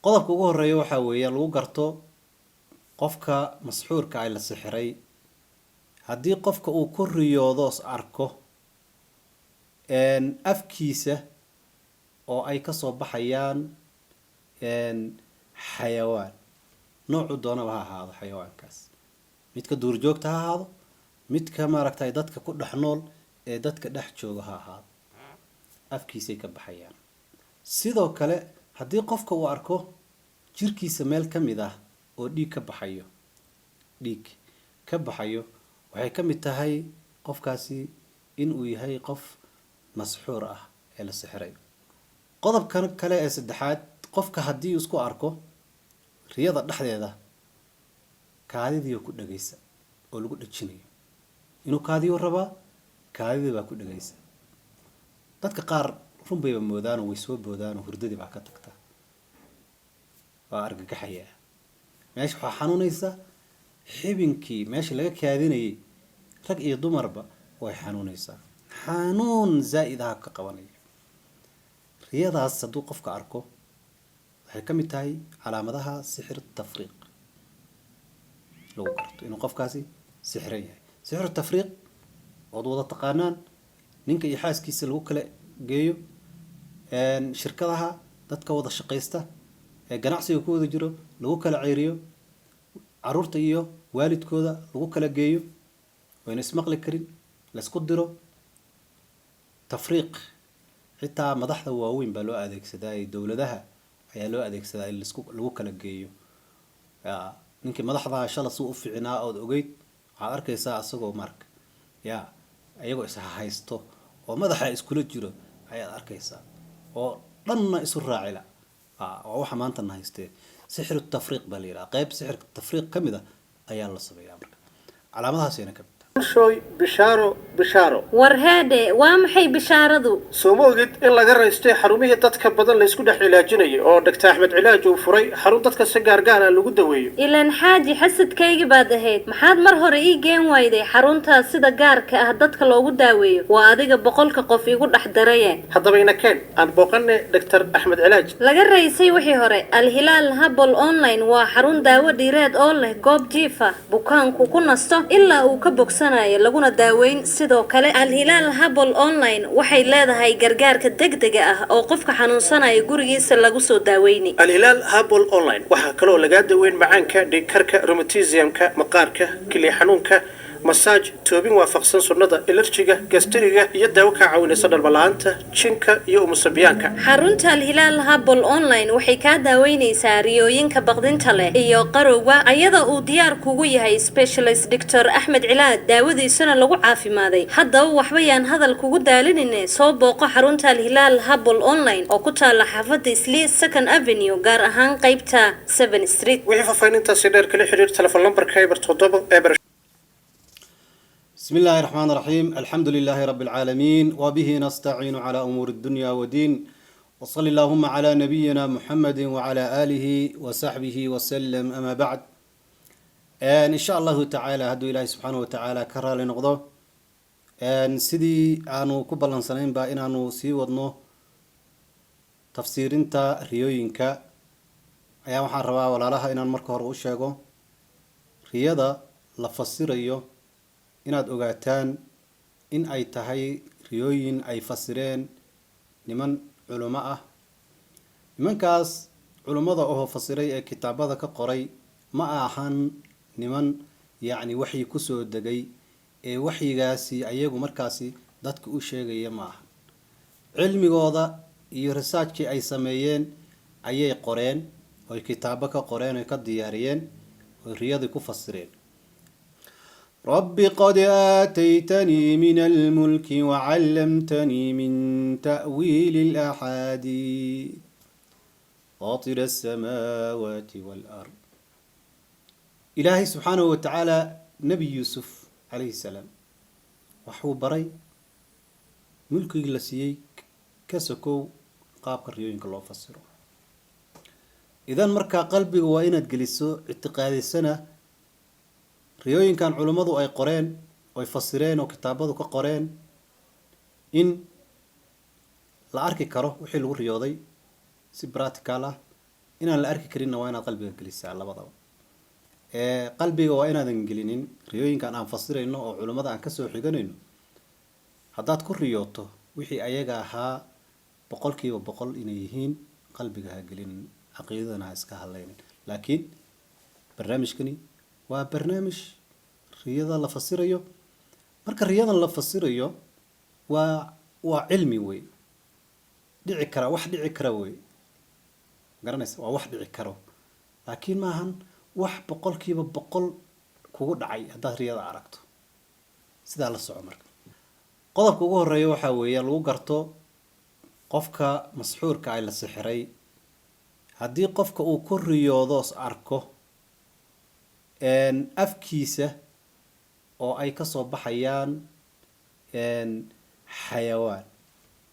Qodobka ugu horeeya waxaa weeye lagu garto qofka masxuurka ah la sixiray: haddii qofka uu ku riyoodo is arko afkiisa oo ay kasoo baxayaan xayawaan, noocu doonaba ha ahaado xayawaankaas, midka duurjoogta ha ahaado, midka maaragtay dadka ku dhex nool ee dadka dhex jooga ha ahaado, afkiisay ka baxayaan. Sidoo kale, haddii qofka uu arko jirkiisa meel ka mid ah oo dhiig ka baxayo, dhiig ka baxayo, waxay ka mid tahay qofkaasi inuu yahay qof masxuur ah ee la sixiray. Qodobkan kale ee saddexaad, qofka haddii isku arko riyada dhexdeeda kaadidii ku dhagaysa oo lagu dhajinayo, inuu kaadiyuu rabaa, kaadidii baa ku dhagaysa. Dadka qaar run bayba moodaanoo way soo boodaanoo hurdadii baa ka tagta, waa argagaxayaa. Meesha waxaa xanuunaysa xibinkii meesha laga kaadinayay, rag iyo dumarba way xanuunaysaa, xanuun zaa'id ah ka qabanaya. Riyadaas hadduu qofka arko, waxay ka mid tahay calaamadaha sixir tafriiq lagu garto inuu qofkaasi sixiran yahay. Sixir tafriiq ood wada taqaanaan, ninka iyo xaaskiisa lagu kala geeyo, shirkadaha dadka wada shaqaysta ee ganacsiga ku wada jiro lagu kala ceyriyo, caruurta iyo waalidkooda lagu kala geeyo, wayna ismaqli karin, laysku diro. Tafriiq xitaa madaxda waaweyn baa loo adeegsadaa iyo dowladaha ayaa loo adeegsadaa in laisku lagu kala geeyo. Ya ninkii madaxda shala suu u fiicnaa ood ogeyd, waxaad arkaysaa isagoo marka ya iyagoo is haysto oo madaxa iskula jiro ayaad arkaysaa, oo dhanna isu raacila. Waa waxa maanta na haystee. Sixru tafriiq baa la yidhaha, qayb sixirka tafriiq ka mid a ayaa la sameeyaa. Marka calaamadahaasayna ka mid tahay. Shooy, bishaaro, bishaaro! War heedhe, waa maxay bishaaradu? Soo ma ogid in laga raystay xarumihii dadka badan laysku dhex cilaajinayay, oo Dhaktar Axmed Cilaaj uu furay xarun dadka si gaargaar ah lagu daweeyo? Ilaan xaaji xasadkaygi baad ahayd, maxaad mar hore ii geen wayday xaruntaas sida gaarka ah dadka loogu daaweeyo? Waa adiga 100-ka qof igu dhex daraye. Haddaba ina keen, aan booqanay Dhaktar Axmed Cilaaj. Laga raysay wixii hore. Alhilaal Herbal Online waa xarun daawo dhiireed oo leh goob jiif ah bukaanku ku nasto ilaa uu ka bogsanayo, laguna daaweyn. Sidoo kale, Alhilaal Herbal Online waxay leedahay gargaarka degdega ah oo qofka xanuunsanaya gurigiisa lagu soo daaweyni. Alhilaal Herbal Online waxaa kaloo lagaa daweyn macaanka, dhiigkarka, rheumatism-ka, maqaarka, kilya xanuunka, masaaj, toobin waafaqsan sunnada, allergy-ga, gastriga iyo daawo kaa caawinaysa dhalmala-aanta, jinka iyo umusabiyaanka. Xarunta Alhilaal Herbal Online waxay kaa daaweynaysaa riyooyinka baqdinta leh iyo qarowga, ayada uu diyaar kugu yahay specialist Doctor Axmed Cilaad, daawadiisana lagu caafimaaday. Haddaba waxba yaan hadal kugu daalinine, soo booqo xarunta Alhilaal Herbal Online oo ku taala xaafadda Islii, Second Avenue, gaar ahaan qeybta 7 Street. Wixii faahfaahintaasi dheer, kala xiriir telefon lambarka 0 7 0. بسم الله الرحمن الرحيم، الحمد لله رب العالمين، وبه نستعين على أمور الدنيا والدين، وصل اللهم على نبينا محمد وعلى آله وصحبه وسلم، أما بعد. إن شاء الله تعالى, hadduu Ilaahay subxaanahu watacaala ka raali noqdo, sidii aanu ku ballansanaynba inaanu sii wadno tafsiirinta riyooyinka ayaa waxaan rabaa walaalaha inaan marka hore u sheego riyada la fasirayo inaad ogaataan in ay tahay riyooyin ay fasireen niman culimo ah. Nimankaas culummada oo fasiray ee kitaabada ka qoray ma ahan niman yacni waxyi kusoo degay ee waxyigaasi ayagu markaasi dadka u sheegaya ma aha. Cilmigooda iyo research-kii ay sameeyeen ayay qoreen oy kitaabo ka qoreen oy ka diyaariyeen oy riyadii ku fasireen. رب قد آتيتني من الملك وعلمتني من تأويل الأحاديث فاطر السماوات والأرض. Ilaahay subxaanahu watacaala Nebi Yuusuf calayhi salaam waxuu baray mulkigii la siiyey ka sokow qaabka riyooyinka loo fasiro. Idan markaa qalbiga waa inaad geliso, ictiqaadisana riyooyinkan culummadu ay qoreen oy fasireen oo kitaabadu ka qoreen in la arki karo wixii lagu riyooday si practical ah. Inaan la arki karinna waa inaad qalbiga gelisaa labadaba. Qalbiga waa inaadan gelinin riyooyinkan aan fasirayno oo culummada aan kasoo xiganayno. Haddaad ku riyooto wixii ayaga ahaa 100% inay yihiin, qalbiga ha gelinin, caqiidadana ha iska hadlaynin. Laakiin barnaamijkani waa barnaamij riyada la fasirayo. Marka riyadan la fasirayo waa cilmi wey, dhici kara, wax dhici kara wey, garanaysa, waa wax dhici karo, laakiin maahan wax 100% kugu dhacay haddaad riyada aragto. Sidaa la soco. Marka qodobka ugu horeeya waxaa weeye lagu garto qofka masxuurka ay la sixiray: haddii qofka uu ku riyoodo is arko afkiisa oo ay kasoo baxayaan xayawaan,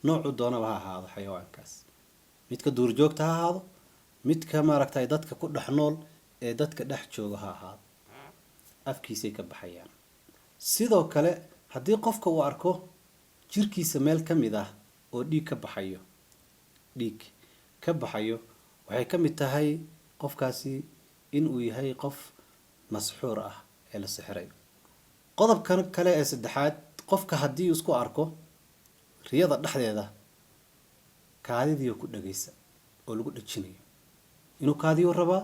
noocu doonaba ha ahaado xayawaankaas, midka duurjoogta ha ahaado, midka maaragtay dadka ku dhex nool ee dadka dhex jooga ha ahaado, afkiisay ka baxayaan. Sidoo kale haddii qofka uu arko jirkiisa meel ka mid ah oo dhiig ka baxayo, dhiig ka baxayo, waxay ka mid tahay qofkaasi inuu yahay qof masxuur ah ee la sixiray. Qodobkan kale ee saddexaad, qofka haddii uu isku arko riyada dhexdeeda kaadidii ku dhagaysa oo lagu dhajinayo, inuu kaadiyo rabaa,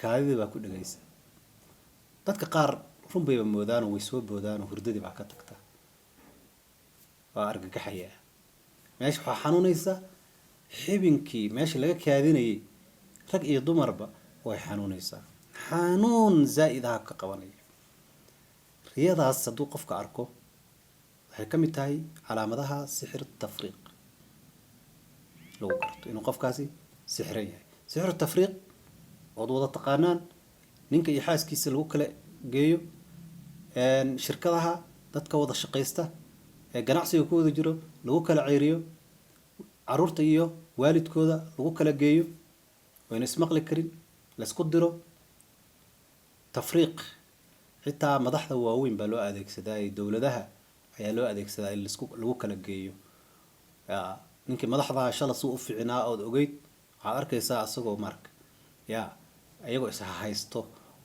kaadidii baa ku dhagaysa. Dadka qaar run bayba moodaanoo way soo boodaanoo hurdadii baa ka tagta, waa argagaxayaa. Meesha waxaa xanuunaysa xibinkii meesha laga kaadinayay, rag iyo dumarba way xanuunaysaa, xanuun zaa'id ah ka qabanaya. Riyadaas hadduu qofka arko waxay ka mid tahay calaamadaha sixir tafriiq lagu garto inuu qofkaasi sixran yahay. Sixir tafriiq ood wada taqaanaan, ninka iyo xaaskiisa lagu kala geeyo, shirkadaha dadka wada shaqaysta ee ganacsiga ku wada jiro lagu kala ceyriyo, caruurta iyo waalidkooda lagu kala geeyo, wayna ismaqli karin, laysku diro. Tafriiq xitaa madaxda waaweyn baa loo adeegsadaa iyo dowladaha ayaa loo adeegsadaa in laisku lagu kala geeyo. Ya ninkii madaxdaha shala suu u fiicnaa ood ogeyd, waxaad arkaysaa isagoo marka ya iyagoo is haysto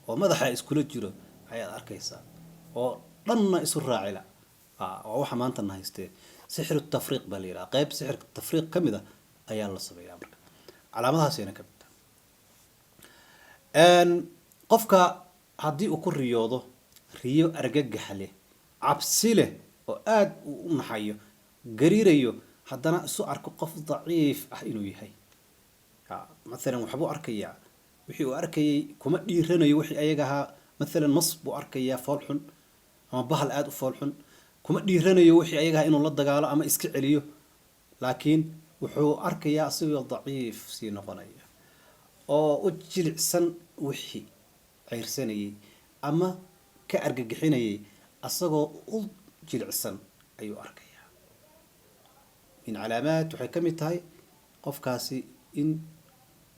oo madaxa iskula jiro ayaad arkaysaa oo dhanna isu raacila. Waa waxa maanta na haystee. Sixru tafriiq baa la yidhaha, qeyb sixirka tafriiq ka mid a ayaa la sameeyaa. Marka calaamadahaasayna ka mid tahay. Qofka haddii uu ku riyoodo riyo argagax leh, cabsi leh, oo aada uu u naxayo, gariirayo, haddana isu arko qof daciif ah inuu yahay, mathalan waxbuu arkayaa, wixii uu arkayay kuma dhiiranayo, wixii ayaga ahaa, mathalan mas buu arkayaa fool xun ama bahal aada u fool xun, kuma dhiiranayo wixii ayaga ahaa inuu la dagaalo ama iska celiyo, laakiin wuxuu arkayaa isagoo daciif sii noqonaya oo u jilicsan wixii ceyrsanayay ama ka argagixinayay, asagoo u jilicsan ayuu arkayaa. Min calaamaat waxay ka mid tahay qofkaasi in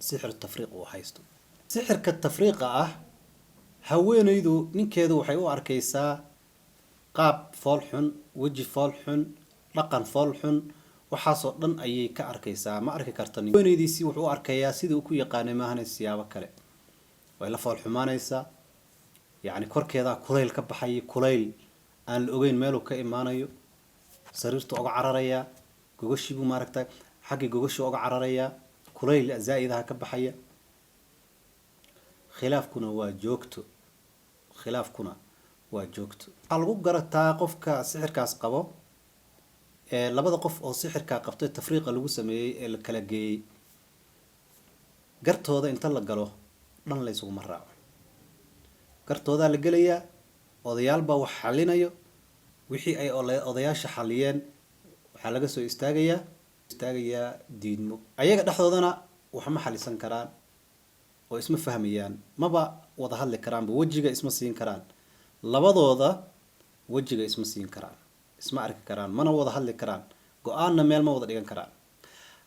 sixir tafriiq uu haysto. Sixirka tafriiqa ah, haweenaydu ninkeedu waxay u arkaysaa qaab fool xun, weji fool xun, dhaqan fool xun, waxaasoo dhan ayay ka arkaysaa. Ma arki karta haweenaydiisii wuxuu u arkayaa sidii uu ku yaqaanay maahane siyaabo kale, way la fool xumaanaysaa. Yacni korkeedaa kulayl ka baxaya, kulayl aan la ogeyn meeluu ka imaanayo. Sariirtu oga cararayaa, gogashii buu maaragta xaggii gogashii oga cararayaa, kulayl zaa-idaha ka baxaya. Khilaafkuna waa joogto, khilaafkuna waa joogto. Waxaa lagu garataa qofka sixirkaas qabo ee labada qof oo sixirkaa qabtay, tafriiqa lagu sameeyey ee la kala geeyey, gartooda inta la galo dhan la ysuguma raaco. Gartoodaa la gelayaa, odayaal baa wax xalinayo. Wixii ay odayaasha xaliyeen waxaa laga soo istaagayaa diidmo. Ayaga dhexdoodana waxma xalisan karaan oo isma fahmayaan, maba wada hadli karaanba, wejiga isma siin karaan labadooda, wejiga isma siin karaan, isma arki karaan, mana wada hadli karaan, go-aanna meel ma wada dhigan karaan.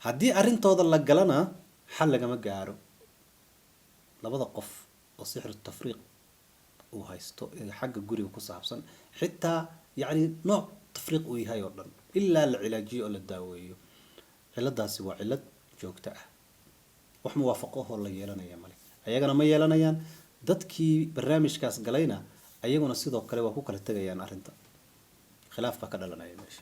Haddii arrintooda la galana xal lagama gaaro. Labada qof oo sixir tafriiq uu haysto ee xagga guriga ku saabsan, xitaa yacni nooc tafriiq uu yahay oo dhan, ilaa la cilaajiyo oo la daaweeyo, ciladaasi waa cilad joogto ah. Wax muwaafaqo ahoo la yeelanaya male, ayagana ma yeelanayaan. Dadkii barnaamijkaas galayna ayaguna sidoo kale waa ku kala tegayaan arrinta, khilaaf baa ka dhalanaya meesha.